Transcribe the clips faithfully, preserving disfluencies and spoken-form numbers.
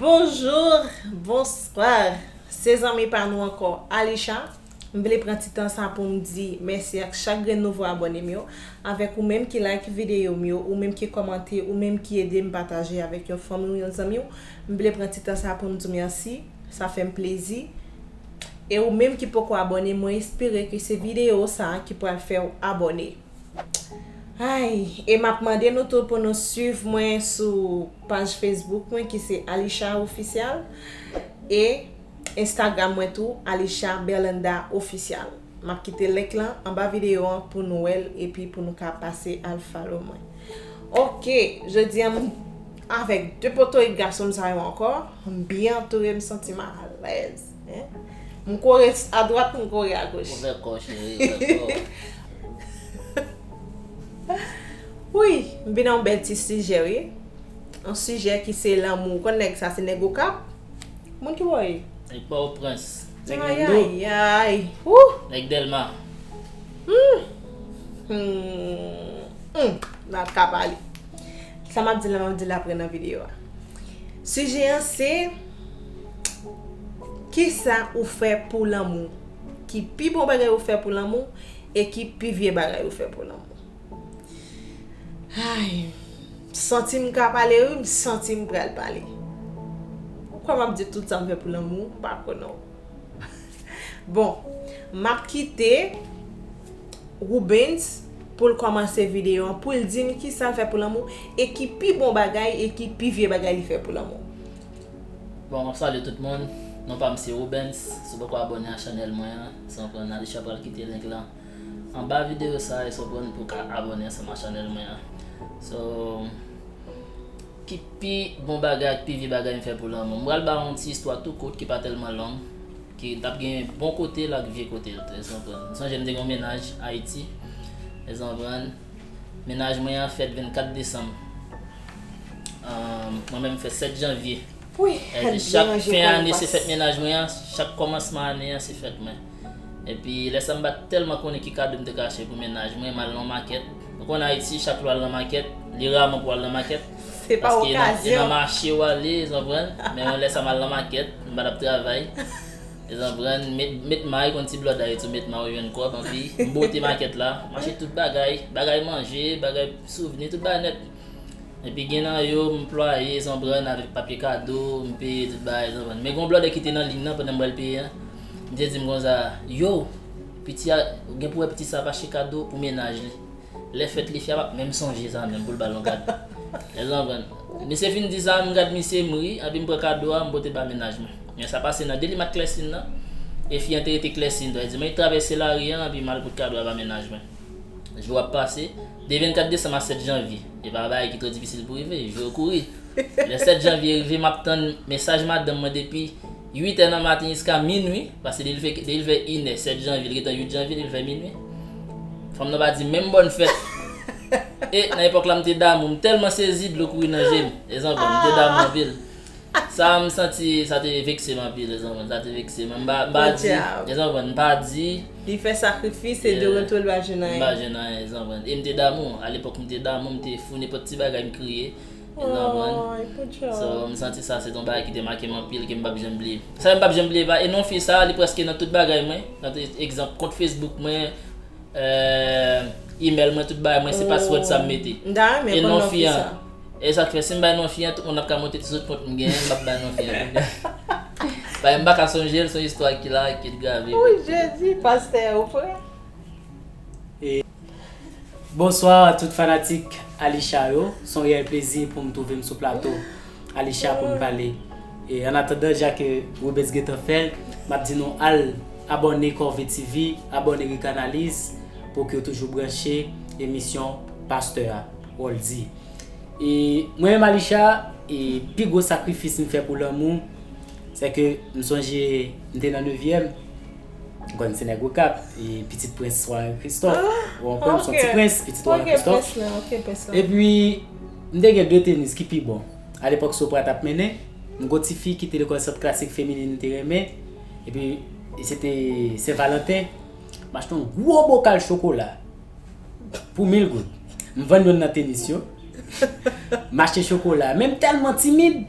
Bonjou, bonswa. Se zanmi pa nou ankò, Alisha. M vle pran ti tan sa pou m di mèsi ak chak grenn nouvo abòne m yo, avèk ou menm ki like videyo m yo, ou menm ki kòmante, ou menm ki ede m pataje avèk yon fanmi w, yon zanmi w. M vle pran ti tan sa pou m di w mèsi, sa fè m plezi. E ou menm ki poko abòne, mwen espere ke se videyo sa ki pral fè w abòne. Ay, e m ap mande nou tou pou nou swiv mwen sou paj Facebook mwen ki se Alisha Official e Instagram mwen tou, Alisha Berlanda Official. M ap kite link lan anba videyo an pou nou wè l epi pou nou ka pase al follow mwen. Ok, jodi a m avèk de potorik gason m sa yo ankò. M byen antoure, m santi m alèz. Hein? M kore adwat, m kore agoch. Ouvè kò, cheri, ouvè kò. Wi, m vin ak yon bèl ti sijè, wi. Yon sijè ki se lanmou. Ou konn nèg sa, se nèg Okap? Moun ki bò ye? Nèg Pòtoprens. Nèg Nando. Ayayay. Wouh! Nèg Dèlma. Hmm. Hmm. Hmm. N ap ka pale. Sa m ap di la, m ap di l apre nan videyo a. Sijè an se, kisa ou fè pou lanmou? Ki pi bon bagay ou fè pou lanmou? E ki pi vye bagay ou fè pou lanmou? Ay, m santi m ka pale, wi, m santi m pral pale. Ou kwè m ap di tout sa m fè pou lanmou? M pa kwè non. Bon, m ap kite Rubens pou l kòmanse videyo an, pou l di m kisa l fè pou lanmou, e ki pi bon bagay, e ki pi vye bagay li fè pou lanmou. Bon, m ap salye tout moun. Non pa m se Rubens. Si w poko abòne a chanèl mwen an, san pran nan, Alisha pral kite link lan anba videyo sa a, e si w poko abòne ansanm ak chanèl mwen an. So, ki pi bon bagay ak pi vye bagay m fè pou lanmou? M pral ba w yon ti istwa tou kout ki pa tèlman long, ki t ap gen bon kote l ak vye kote l, èske w konprann? M sonje m te gen yon mennaj Ayiti, èske w konprann? Mennaj mwen an fèt vennkat desanm. Ahn, mwen menm m fèt sèt janvye. Wi, chak fen ane se fèt mennaj mwen an, chak kòmansman ane an se fèt mwen. Epi lè sa m pa t tèlman konnen ki kado m te ka achte pou mennaj mwen, m al nan yon makèt. Ou konn Ayiti, chak lè w al nan makèt, li raman pou w al nan makèt. Se pa okazyon. Paske e nan, e nan mache w ale, èske w konprann? Men lè sa m al nan makèt, m pa t ap travay. Èske w konprann? Met, met may, konn ti blòday tou, met may ou jwenn kòb, anpi m bote makèt la, m achte tout bagay, bagay manje, bagay souvni, tout bagay nèt. Epi gen nan yo m plwaye, èske w konprann, avèk papye kado, m peye tout bagay, èske w konprann. Men gen yon blòdè ki te nan liy nan pandan m pral peye an. Li te di m konsa, yo, piti a, gen pou wè piti sa ap achte kado pou mennaj li. Lè fèt li fè a p ap menm sonje sa menm pou l ba l yon kado. Èske w konprann? Misye fin di sa, m gad misye, m ri, epi m pran kado a, m pote ba mennaj mwen. Men sa pase nan delimak Klèsin nan, e fi an te rete Klèsin tou. Li di, mwen travèse lari an, epi m al pot kado a ba mennaj mwen. Jou ap pase, de vennkat desanm a sèt janvye. E pa bagay ki twò difisil pou rive, jou yo kouri. Lè sèt janvye rive, m ap tann mesaj madanm mwen depi uit è nan maten jiska minwi, paske depi l fè, depi l fè inè, sèt janvye, li gentan uit janvye, depi l fè minwi. Fanm nan pa di menm bòn fèt. E nan epòk la, m te damou, m tèlman sezi, dlo kouri nan je m. Èske w konprann, m te damou anpil. Sa, m santi, sa te vekse m anpil, èske w konprann, sa te vekse m. M pa, m pa di, èske w konprann, m pa di. Li fè sakrifis e de retour li pa jwenn anyen. M pa jwenn anyen, èske w konprann. E m te damou, alepòk m te damou, m te fou, nenpòt ti bagay m kriye. Èske w konprann? So, m santi sa se t yon bagay ki te make m anpil, ke m p ap janm bliye. Sa m p ap janm bliye pa, e non fi sa, li prèske nan tout bagay mwen. Nan tout, egzanp, kont Facebook mwen, euh, email mwen, tout bagay mwen, se password sa m mete. E non fi an. E sa k fè, si m bay non fi an, tout moun ap ka monte ti sou kont m genyen, m ap bay non fi an. Paske m pa ka sonje l, se yon istwa ki la, ki grave. Wi, Jezi, pastè, ou prè? Bonswa tout fanatik Alisha yo. Se yon reyèl plezi pou m twouve m sou plato Alisha pou n pale. E an atandan, jan ke Rubens gentan fè l, m ap di nou al abòne Kòve TV, abòne Rick Analyse pou ke w toujou branche emisyon pastè a, Roldy. E mwen menm Alisha, e pi gwo sakrifis m fè pou lanmou, se ke m sonje m te nan nevyèm, m konn se nèg Okap, e pitit prens Warren Christophe. Ou konprann, m se yon ti prens, pitit Warren Christophe. Epi, m te gen de tenis ki pi bon. Alepòk, Sopra t ap mennen, m gon ti fi ki te lekòl Sant Klasik Feminin m te renmen, epi se te Sen Valanten, m achte yon gwo bokal chokola pou mil goud. M vann youn nan tenis yo. M achte chokola. Men m tèlman timid.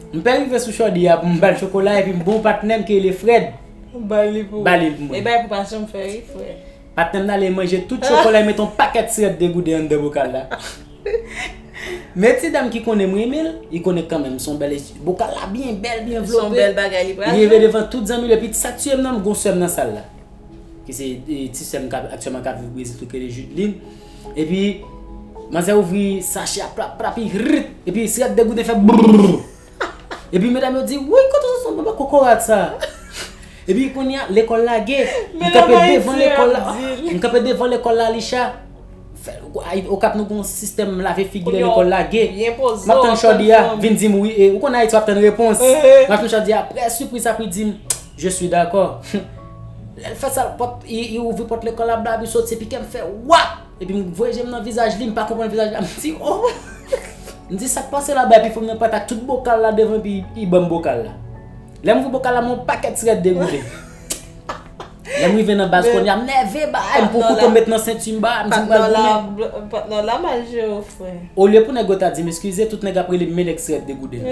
M pè rive sou Shordy a pou m ba l chokola epi m bon patnè m ki rele Fred. Ba li pou. Ba li pou mwen. E bay pou pa janm fè wi, frè. Patnè m nan ale manje tout chokola, e met yon pakèt sirèt degouden anndan bokal la. Men ti dam ki konnen m renmen l, li konnen kanmenm, se yon bèl, bokal la byen bèl, byen vlope. Se yon bèl bagay li pral jwenn. Li rive devan tout zanmi l, epi sa k tiye m nan, m gon sè m nan sal la. Ki se e, ti sè m k ap, aktyèlman k ap viv Brezil tou, ki rele Judeline. Epi, manzè ouvri sachè a, plap, plap, li rit, epi sirèt degouden fè brrrr. Epi medam yo di, "Woy, kote w sot, baba kokorat sa?" Epi kounye a, lekòl lage. M kanpe devan lekòl la. M kanpe devan lekòl la, Alisha. Fè, ay, Okap nou gon sistèm lave figi lè lekòl lage. M ap tann Shordy a vin di m wi, e, ou konn Ayiti w ap tann repons. M ap tann Shordy a, apre sipriz sa pou li di m, "Je suis d'accord." Lè l fè sa, pòt, li, li ouvri pòt lekòl la, bla, li soti, epi kè m fè, wap! Epi m voye je m nan vizaj li, m pa konprann vizaj la, m di, "Oh!" M di, "Sa k pase la?" Bay pi fò m nan patak tout bokal la devan, epi li ban m bokal la. Lè m ouvri bokal la, m wè yon pakèt sirèt degouden. Lè m rive nan baz kounye a, m nève, bay, m pran kouto m met nan senti m, bay, m di m pral goumen. Patnè w la mal jere w, frè. Olye pou nèg yo ta di m eskize, tout nèg ap rele m men nèg sirèt degouden.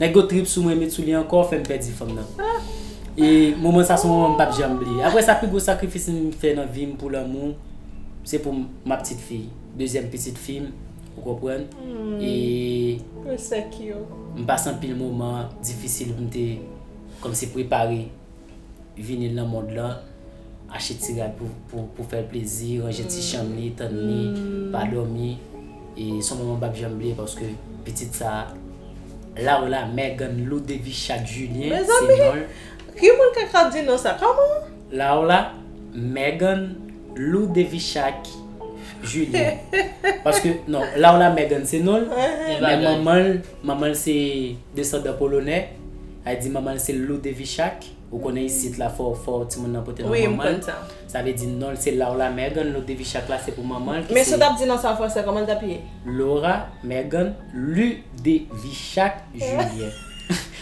Nèg yo trip sou mwen, met sou li ankò, fè m pèdi fanm nan. E moman sa se yon moman m p ap janm bliye. Apre sa, pi gwo sakrifis m fè nan vi m pou lanmou, se pou m, m ap tit fi, dezyèm pitit fi m, ou konprann? E m pase anpil moman difisil pou m te kòmsi prepare vini l nan mond lan, achte ti rad pou, pou, pou fè l plezi, ranje ti chanm li, tann li, pa dòmi. E se yon moman m p ap janm bliye paske pitit sa, Laola Megan Ludevichaque Julien, se non l. Ki moun k ka di non sa? Kòman? Laola Megan Ludevichaque Julien. Paske, non, Laola Megan se non l, men manman l, manman l se desandan polonè. Sa vle di manman l se Ludevichaque. Ou konnen isit la, fò, fò timoun nan pote non manman l. Sa vle di non l se Laola Megan, Ludevichaque la se pou manman l ki se. Men si w t ap di non sa an fransè, kòman l t ap ye? Laura Megan Ludevichaque Julien.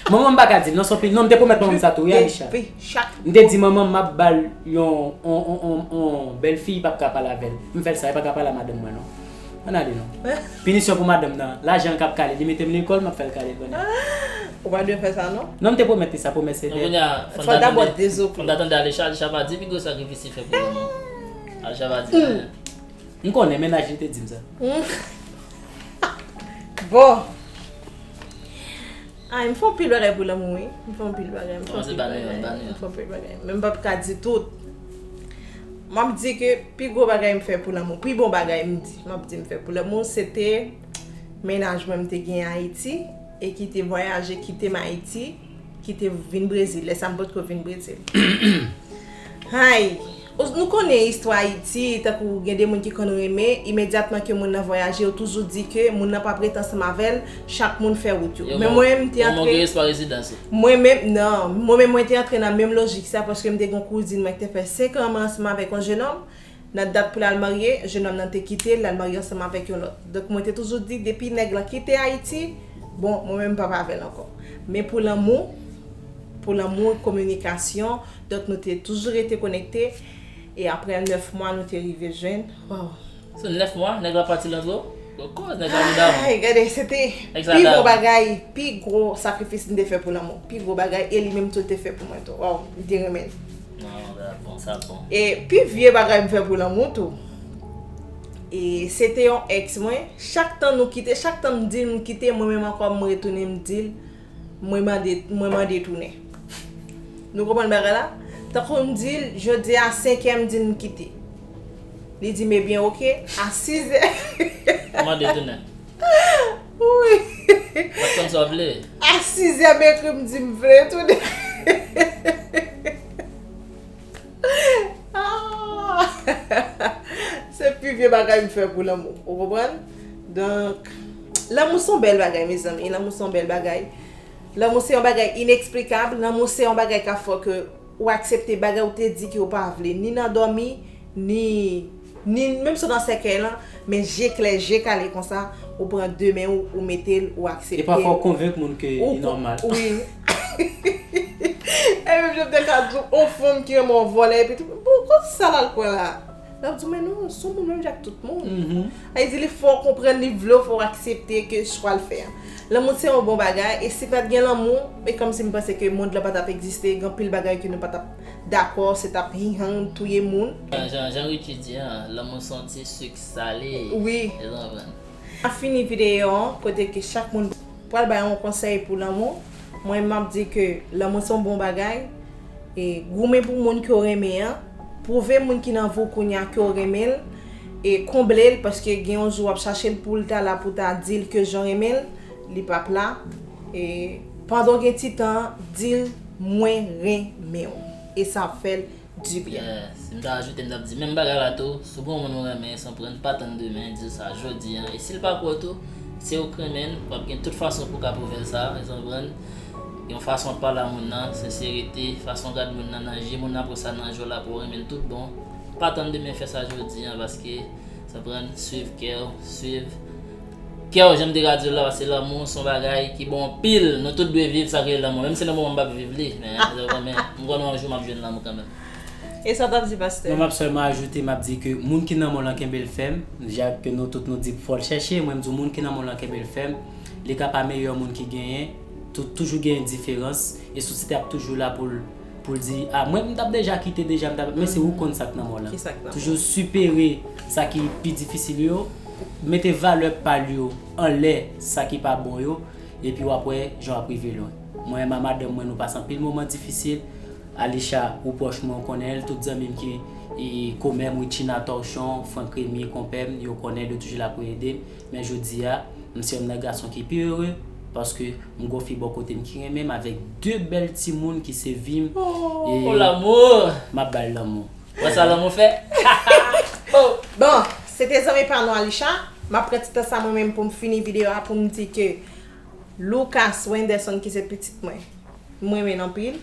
Manman m pa ka di l non, se yon pi, non, m te pwomèt manman m sa tou, wi, Alisha. M te di manman m m ap ba l yon, yon, yon, yon, yon bèl fi, li p ap ka pale avè l. M fè l sa, li pa ka pale a madanm mwen non. Ann ale non. Pinisyon pou madanm nan. Lajan l k ap kale, li mete m lekòl, m ap fè l kale l konnen. Ou pa dwe fè sa non. Non, m te pwomèt li sa, pwomès se dèt. Kounye a, fò n ta tande, fò n ta tande Alisha, Alisha pa di pi gwo sakrifis li fè pou lanmou. Alisha pa di anyen. M konnen, mennaj li te di m sa. Bon. Ay, m fè anpil bagay pou lanmou, wi. M fè anpil bagay, m fè anpil bagay, m fè anpil bagay. Men m p ap ka di tout. M ap di ke pi gwo bagay m fè pou lanmou, pi bon bagay m di, m ap di m fè pou lanmou, se te mennaj mwen m te gen Ayiti e ki te vwayaje kite m Ayiti, ki te vin Brezil. Lè sa m potko vin Brezil. Hay! Nou konnen istwa Ayiti, tankou gen de moun ki konn renmen, imedyatman ke moun nan vwayaje, yo toujou di ke moun nan p ap ret ansanm avè l, chak moun fè wout yo. Men mwen, m te antre. Mwen menm, non, mwen menm, mwen te antre nan menm lojik sa, paske m te gen yon kouzin mwen ki te fè senk an ansanm avèk yon jenòm. Nan dat pou l al marye, jenòm nan te kite l, l al marye ansanm avèk yon lòt. Donk, mwen te toujou di, depi nèg lan kite Ayiti, bon, mwen menm, m p ap avè l ankò. Men pou lanmou, pou lanmou, kominikasyon, donk, nou te toujou rete konekte. E apre nèf mwa, nou te rive jwenn. Waw. Se nèf mwa, nèg la pati l antre w? Koz nèg la vin davan. Ay, gade, se te pi gwo bagay, pi gwo sakrifis m te fè pou lanmou. Pi gwo bagay, e li menm tou te fè pou mwen tou. Waw, m te renmen l. Non, sa bon, sa bon. E pi vye bagay m fè pou lanmou tou. E se te yon ex mwen. Chak tan nou kite, chak tan m di l m kite, mwen menm ankò m retounen m di l, mwen mande, mwen mande tounen. Nou konprann bagay la? Tankou m di l, jodi a senkè m di l m kite. Li di m, ebyen, oke, a sizè. Ou mande tounen. Wi. W ap tann sa w vle. A sizè m ekri m di m vle tounen. Ah! Se pi vye bagay m fè pou lanmou. Ou konprann? Donk, lanmou se yon bèl bagay, mezanmi. Lanmou se yon bèl bagay. Lanmou se yon bagay ineksplikab. Lanmou se yon bagay k ap fè ke ou aksepte bagay ou te di ke ou pa vle, ni nan dòmi, ni, ni menm si w nan sèkèy lan, men je klè, je kale konsa, ou pran de men ou, ou mete l, ou aksepte l. E pafwa ou konvenk moun ke li nòmal. Wi. E menm jan m te ka di w, yon fanm ki renmen yon vòlè, epi tou, bon, kote sa l al pran la? L ap di w, men non, se yon moun menm jan ak tout moun. Sa vle di, li fè w konprann, li vle w fè w aksepte ke chwa l fè a. Lanmou se yon bon bagay, e si pa t gen lanmou, e kòmsi m panse ke mond lan pa t ap egziste, gen anpil bagay ke nou pa t ap dakò, se t ap hihan, touye moun. Jan, jan Richie di an, lanmou se yon ti sik sale. Wi. Ou konprann? N ap fini videyo an, kote ke chak moun pral bay yon konsèy pou lanmou. Mwen, m ap di ke lanmou se yon bon bagay. E goumen pou moun ke w renmen an. Pwouve moun ki nan vi w kounye a ke w renmen l. E konble l, paske gen yon jou w ap chache l pou l ta la pou ta di l ke jan w renmen l, li p ap la. E pandan w gen ti tan an, di l, mwen renmen w. E sa ap fè l du bien. Yeah. Si m ta ajoute, m t ap di menm bagay la tou. Si w gen yon moun ou renmen, san pran, pa tann demen, di l sa jodi an. E si l pa kwè w tou, se ou k renmen l, w ap gen tout fason pou w ka pwouve l sa, san pran. Yon fason w ap pale a moun nan, senserite, fason w gad moun nan nan je, moun nan ap wè sa nan je w la pou w renmen l tout bon. Pa tann demen, fè sa jodi an, paske san pran, swiv kè w, swiv kè w, jan m te ka di w la, paske lanmou se yon bagay ki bon anpil. Nou tout dwe viv sa k rele lanmou. Menm si nan moman m p ap viv li, men, men m konnen yon jou m ap jwenn lanmou kanmenm. E sa w t ap di, pastè? Mwen, m ap sèlman ajoute, m ap di ke moun ki nan men w lan kenbe l fèm. Jan ke nou tout nou di fò l chèche, mwen, m di w moun ki nan men w lan kenbe l fèm. Li ka pa meyè moun ki genyen. Tou-, toujou genyen diferans. E sosyete ap toujou la pou l, pou l di, a, mwen, m t ap deja kite deja, m t ap, men se ou konn sa k nan men w lan. Ki sa k nan men w? Toujou sipere sa ki pi difisil yo. Mete valè pa l yo anlè sa ki pa bon yo. Epi w ap wè jan w ap rive lwen. Mwen, menm a madanm mwen, nou pase anpil moman difisil. Alisha, ou pwòch mwen, ou konnen l, tout zanmi m ki, e, komè m, Richina Torchon, Frank Remy, konpè m, yo konnen l, yo toujou la pou ede m. Men jodi a, m se yonn nan gason ki pi ere, paske m gon fi bò kote m ki renmen m avèk de bèl timoun ki se vi m. Oh, lanmou! M ap ba l lanmou. Wè sa lanmou fè? Oh! Bon, se te zanmi pa nou Alisha. M ap pran ti tan sa mwen menm pou m fini videyo a pou m di ke Lucas Wenderson ki se pitit mwen, m renmen l anpil.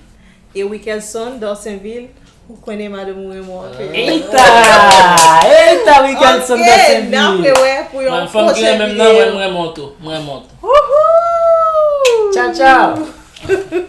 E Wikelson Dorsenville, ou konnen madanm ou renmen w anpil. Eita! Eita, Wikelson Ok, n ap Dorsenville! rewè pou yon Mwen, fò m ki pwochen renmen m nan, mwen, m videyo. renmen w tou. M renmen w tou. Wouhou! Tchao, tchao!